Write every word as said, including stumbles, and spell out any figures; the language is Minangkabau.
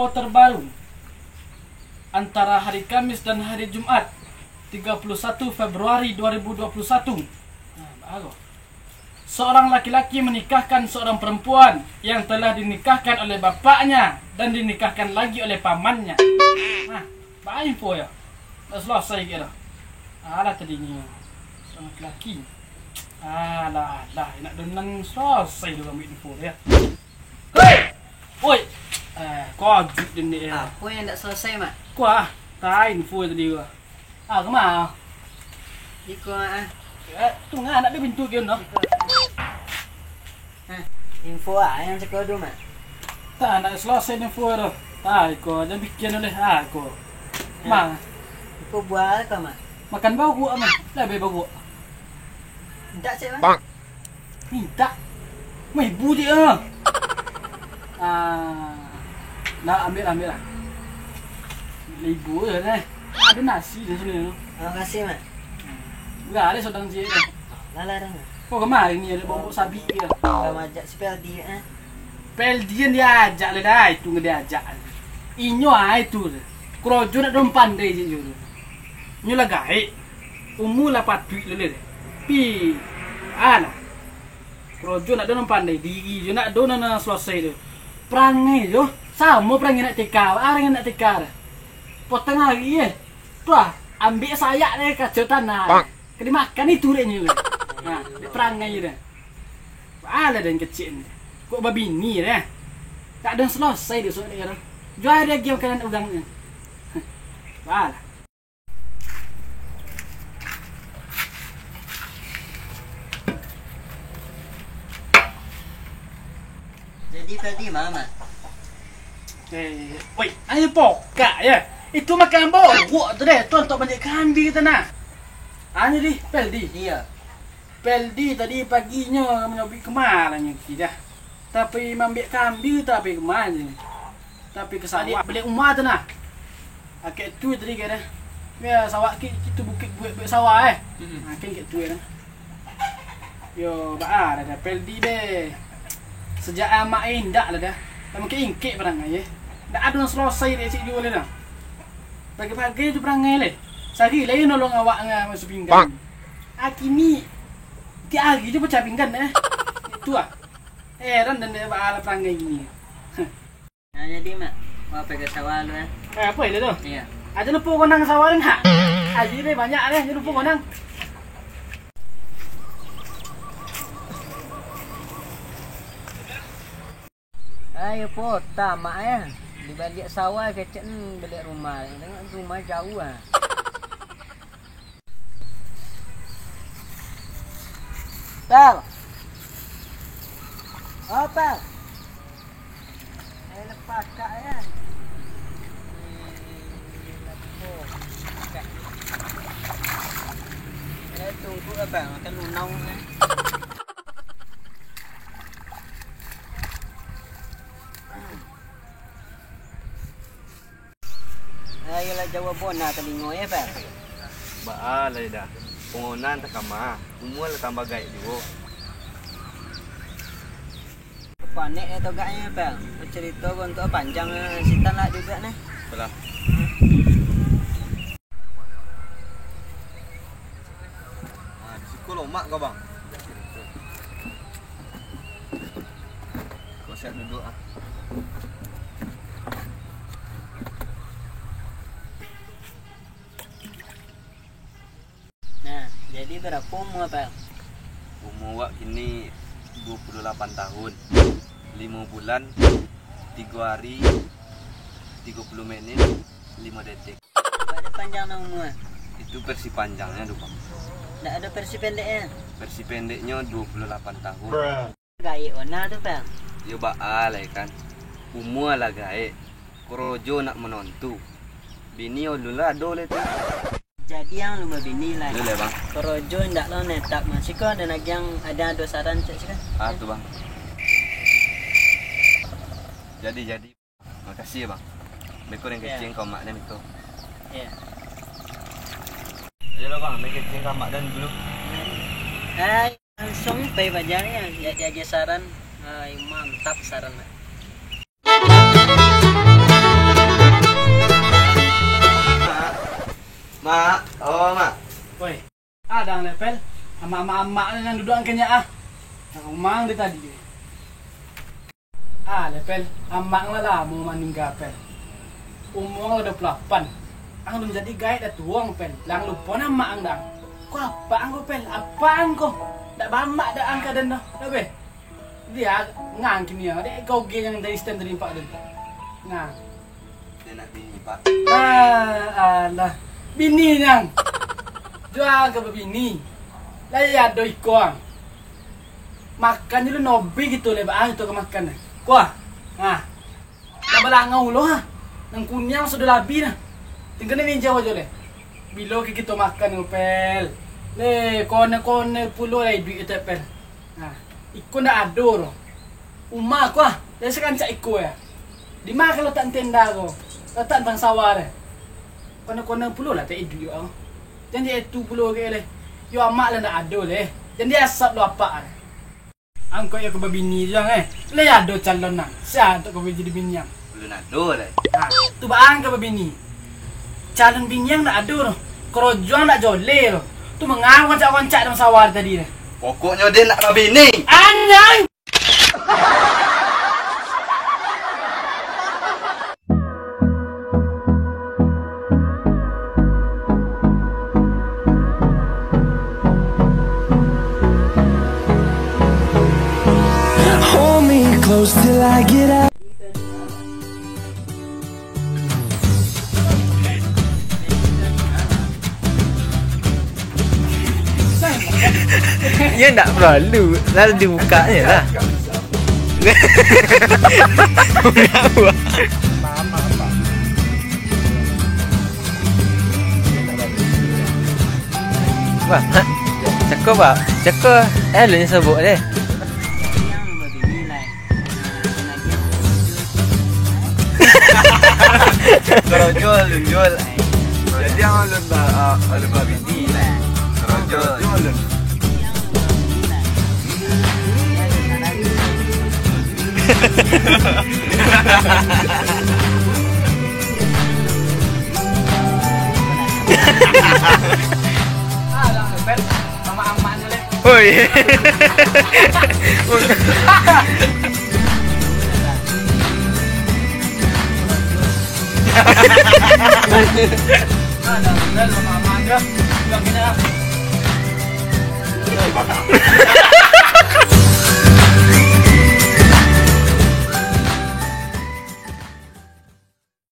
Terbaru antara hari Kamis dan hari Jumat, tiga puluh satu Februari dua ribu dua puluh satu. Nah, baru. Seorang laki-laki menikahkan seorang perempuan yang telah dinikahkan oleh bapaknya dan dinikahkan lagi oleh pamannya. Nah, baa info yo. Ndak selesai kiro. Alah tadinyo. Seorang laki-laki. Alah, alah, nak donan selesai dulu ambil info yo. Hei! Oi! Eh, kau ajuk dendek ya. Apo yang ndak selesai, Mak? Kuah, tai info tadi kuah. Ah, kama? Iko, ah. Eh, tu ngah, nak ada pintu kian tu. Hah, info ah yang cakap tu, Mak? Tak, nak selesai info tu. Tak, iko, jangan bikin oleh aku. Hah? Mak. Iko buah apa, Mak? Makan baguak, Mak. Dah baik baguak. Tak, cek, Mak. Mintak. Mah ibu je ah. Ah, nak ambil lah, ambil lah. Ambil ibu je deh. Ada nasi di sini tu. Terima kasih, Mak. Enggak ada sodang je. Lalah dah, Mak. Kau kemari ni ada bau sabi dia. Kau majak si Peldi, eh? Peldi yang diajak lah dah, itu nggak diajak. Inyo ah itu. Kurojo nak dong pandai je inyo tu. Inyo lah gaek. Umur lah patuik lah leh. Pi, alah. Korojo nak do nan pandai diri jo, nak do nan, nan selesai tu. Perangai jo, samo perangai nak teka, urang nak teka dah. Potong ari eh. Tuah, ambiak sayak deh kaco tanah. Ka dimakan itu dek nyo. Nah, dek perangai dah. Alah dan kecik ni. Kok babini dah. Tak ada selesai dia sok dia dah. Jual dia game kanan urang ni. Alah. Jadi tadi ma, Mak? Eh, woi, ayo pokak ya. Itu makan borok tu deh, tuan tak banyak kambing tu nah. Anu di, Peldi. Iya. Peldi tadi paginyo manyobik kemah lah nyo ki dah. Tapi mambiak kambing tapi kemah je. Tapi ke sawah baliak umah tu nah. Akek tu tadi kira. Ya sawah kik itu bukik buek buek sawah eh. Hmm. Nah, kan kek tu ya. Yo, baa dah dah Peldi deh. Sejak amak indak lah dah. Lah mungkin ingkek barang aye. Ndak ado nan selesai dek cik juo leh dah. Pagi-pagi tu perangai leh. Sehari lain nolong awak nga masuk pinggan. Akini tiap hari tu pecah pinggan eh. Itu ah. Heran dan dia baa lah perangai gini. Nah, jadi, Mak, mau pergi ke sawah lu, eh? Eh, apa itu tu? Iya. Aja lupa konang sawah lu, nak? Aji deh banyak deh, aja lupa konang. Ayo, po, tamak, eh. Di baliak sawah kecek, hmm, baliak rumah. Tengok rumah jauh, ah. Pel. Oh, Pel. Eh, lepas kak, ya. Eh, tunggu, Pel. Makan lunau, eh. Ayolah jawab bona talingo, ya, Pel. Baa lai dah. Pongona takama, umua lah tambah gaek juo. Panek ya togaknyo, Pel. Bacarito ko untuak panjang, eh, sitan lah duduak, nah. Alah. Ah, di siko lomak ko, Bang. Kau siap duduk, ah. Nah, jadi barapo umua, Pel? Umua wak kini duo puluah lapan tahun, limo bulan, tigo ari, tigo puluah menit, limo detik. Pada panjang nan umua? Itu versi panjangnyo tu, Bang. Ndak ado versi pendeknyo? Versi pendeknyo duo puluah lapan tahun. Gaek ona tu, Pel. Yo baa lai kan. Umua lah gaek. Korojo nak manantu. Bini ulun lah ado lai tu. Jadi ang lumba bini lai. Ado lai, Bang. Korojo ndak lo netap mah. Siko ado nagiang, ado, ado saran cek siko. Ah, tu, Bang. Jadi, jadi. Makasih ya, Bang. Beko den kecek ka mak den beko. Iya. Ayolah, Bang, den kecek ka mak den dulu. Hai, langsung pai bajar ya, ya diagiah saran. Hai, mantap saran. Amak-amak nan duduak angkanya ah. Nan rumah di tadi. Ah, le, Pel. Amak lah lamo maningga, Pel. Umua lah dua puluh lapan. Ang alun jadi gaek dah tuo, Pel. Lah ang lupo nan amak ang dah. Ko apak ang ko, Pel? Apak ang ko. Dak baamak dah ang kadan dah. Dah beh. Dia ngang kini ah. Dek kau ge yang dari stand dari empat tu. Nah. Dia nak bini, Pak. Ah, alah. Bini nang. Jual ke babini. Lah iyo ado iko ang. Makan je lu nobi gitu le, baa tu ka makan. Kuah. Ha. Dah balangau lo ha. Nang kuniang sudah labi nah. Tinggal ni minjau aja le. Bilo ke kito makan ko, Pel? Le, kone-kone pulo lah iduik itu, Pel. Nah, iko ndak ado doh. Umah ko ah, dari sakancak iko ya. Di ma ka latak tenda ko? Latak bang sawah deh. Kone-kone pulo lah tak iduik yo. Jan di itu pulo ke leh. Yo amak lah ndak ado leh. Jan di asap lo apak deh. Angkau yo ka babini juo eh. Leh ado calon nah. Sia tu ka jadi bini ang? Alun ado lai. Nah, tu baa ang ka babini. Calon bini ang ndak ado doh. Korojo ang ndak joleh doh. Tu mangau rancak-rancak dalam sawah tadi deh. Pokoknyo dia nak babini. Anjing! Hold me close till I get out. Yo ndak perlu, lalu dibukaknyo lah. Wah, cako, Pak. Cako, eh, lu nyo sabuk deh. Korojo, lunjul. Jadi, ang alun ba-, ah, alun babini. Korojo, lunjul. Alah, Beb. Sama amaknyo, Lek. Oi. Alah, Beb, sama amaknyo. Bilang kini lah.